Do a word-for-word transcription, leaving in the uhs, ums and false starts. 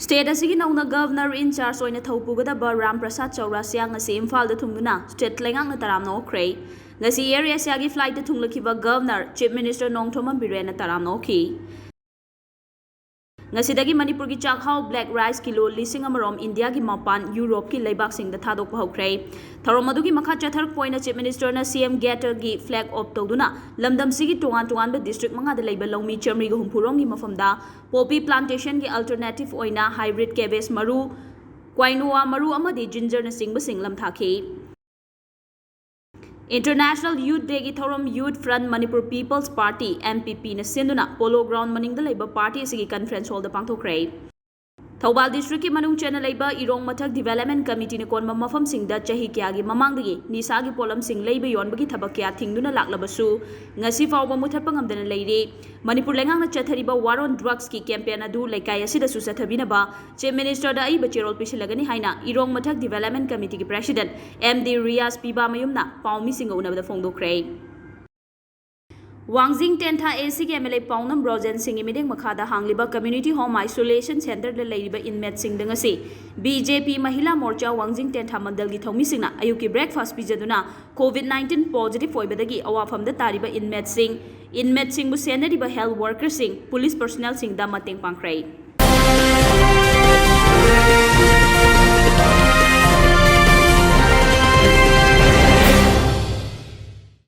State ꯑꯁꯤꯒꯤ ꯅꯧꯅ Governor in charge ꯑꯣꯏꯅ ꯊꯧ ꯄꯨꯒꯗꯕ ꯔꯥꯝ ꯄ꯭ꯔꯁꯥꯗ ꯆꯧꯔꯥꯁꯤꯌꯥ ꯉꯁꯤ ꯏꯝꯐꯥꯜꯗ ꯊꯨꯡꯗꯨꯅ state ꯂꯩꯉꯥꯛꯅ ꯇꯔꯥꯝꯅ ꯑꯣꯛꯈ꯭ꯔꯦ꯫ ꯉꯁꯤ Air Asiaꯒꯤ flightꯇ ꯊꯨꯡꯂꯛꯈꯤꯕ Governor, Chief Minister Nongthombam ꯕꯤꯔꯦꯟꯅ ꯇꯔꯥꯝꯅ ꯑꯣꯛꯈꯤ꯫ ꯉꯁꯤꯗꯒꯤ ꯃꯅꯤꯄꯨꯔꯒꯤ ꯆꯥꯛꯍꯥꯎ black rice ꯀꯤꯂꯣ ꯂꯤꯁꯤꯡ ꯑꯃꯔꯣꯝ ꯏꯟꯗꯤꯌꯥꯒꯤ ꯃꯄꯥꯟ ꯌꯨꯔꯣꯞꯀꯤ ꯂꯩꯕꯥꯛꯁꯤꯡꯗ ꯊꯥꯗꯣꯛꯄ ꯍꯧꯈ꯭ꯔꯦ꯫ ꯊꯧꯔꯝ ꯑꯗꯨꯒꯤ ꯃꯈꯥ ꯆꯠꯊꯔꯛꯄ ꯑꯣꯏꯅ Chief Ministerꯅ C M Gateꯒꯤ flag off ꯇꯧꯗꯨꯅ ꯂꯝꯗꯝꯁꯤꯒꯤ ꯇꯣꯉꯥꯟ ꯇꯣꯉꯥꯟꯕ district ꯃꯉꯥꯗ ꯂꯩꯕ ꯂꯧꯃꯤ ꯆꯥꯃꯔꯤꯒ ꯍꯨꯝꯐꯨ ꯔꯣꯝꯒꯤ ꯃꯐꯝꯗ poppy plantationꯒꯤ alternative ꯑꯣꯏꯅ hybrid cabbage ꯃꯔꯨ, quinoa ꯃꯔꯨ ꯑꯃꯗꯤ gingerꯅꯆꯤꯡꯕꯁꯤꯡ ꯂꯝꯊꯥꯈꯤ꯫ International Youth Dayꯒꯤ ꯊꯧꯔꯝ Youth Front Manipur People's Party, M P Pꯅ ꯁꯤꯟꯗꯨꯅ Polo Ground ꯃꯅꯤꯡꯗ ꯂꯩꯕ party ꯑꯁꯤꯒꯤ conference hallꯗ ꯄꯥꯡꯊꯣꯛꯈ꯭ꯔꯦ꯫ ꯊꯧꯕꯥꯜ districtꯀꯤ ꯃꯅꯨꯡ ꯆꯟꯅ ꯂꯩꯕ ꯏꯔꯣꯡ ꯃꯊꯛ development committeeꯅ ꯀꯣꯟꯕ ꯃꯐꯝꯁꯤꯡꯗ ꯆꯍꯤ ꯀꯌꯥꯒꯤ ꯃꯃꯥꯡꯗꯒꯤ ꯅꯤꯁꯥꯒꯤ ꯄꯣꯠꯂꯝꯁꯤꯡ ꯂꯩꯕ ꯌꯣꯟꯕꯒꯤ ꯊꯕꯛ ꯀꯌꯥ ꯊꯤꯡꯗꯨꯅ ꯂꯥꯛꯂꯕꯁꯨ, ꯉꯁꯤ ꯐꯥꯎꯕ ꯃꯨꯊꯠꯄ ꯉꯝꯗꯅ ꯂꯩꯔꯤ꯫ ꯃꯅꯤꯄꯨꯔ ꯂꯩꯉꯥꯛꯅ ꯆꯠꯊꯔꯤꯕ War on Drugsꯀꯤ campaign ꯑꯗꯨ ꯂꯩꯀꯥꯏ ꯑꯁꯤꯗꯁꯨ ꯆꯠꯊꯕꯤꯅꯕ Chief Ministerꯗ ꯑꯏꯕ ꯆꯦꯔꯣꯜ ꯄꯤꯁꯤꯜꯂꯒꯅꯤ ꯍꯥꯏꯅ ꯏꯔꯣꯡ ꯃꯊꯛ development committeeꯒꯤ president M D Riyaz ꯄꯤꯕꯥꯃꯌꯨꯝꯅ ꯄꯥꯎꯃꯤꯁꯤꯡꯒ ꯎꯅꯕꯗ ꯐꯣꯡꯗꯣꯛꯈ꯭ꯔꯦ꯫ ꯋꯥꯡꯖꯤꯡ ꯇꯦꯟꯊꯥ ACꯒꯤ MLA ꯄꯥꯎꯅꯝ ꯕ꯭ꯔꯣꯖꯦꯟ ꯁꯤꯡꯒꯤ ꯃꯤꯠꯌꯦꯡ ꯃꯈꯥꯗ ꯍꯥꯡꯂꯤꯕ community home isolationꯗ ꯂꯩꯔꯤꯕ inmateꯁꯤꯡꯗ ꯉꯁꯤ BJP ꯃꯍꯤꯂꯥ ꯃꯣꯔꯆꯥ ꯋꯥꯡꯖꯤꯡ ꯇꯦꯟꯊꯥ ꯃꯟꯗꯜꯒꯤ ꯊꯧꯃꯤꯁꯤꯡꯅ ꯑꯌꯨꯛꯀꯤ breakfast ꯄꯤꯖꯗꯨꯅ COVID nineteen positive ꯑꯣꯏꯕꯗꯒꯤ ꯑꯋꯥꯐꯝꯗ ꯇꯥꯔꯤꯕ inmateꯁꯤꯡ, inmateꯁꯤꯡꯕꯨ ꯁꯦꯟꯅꯔꯤꯕ health workerꯁꯤꯡ, police personnelꯁꯤꯡꯗ ꯃꯇꯦꯡ ꯄꯥꯡꯈ꯭ꯔꯦ꯫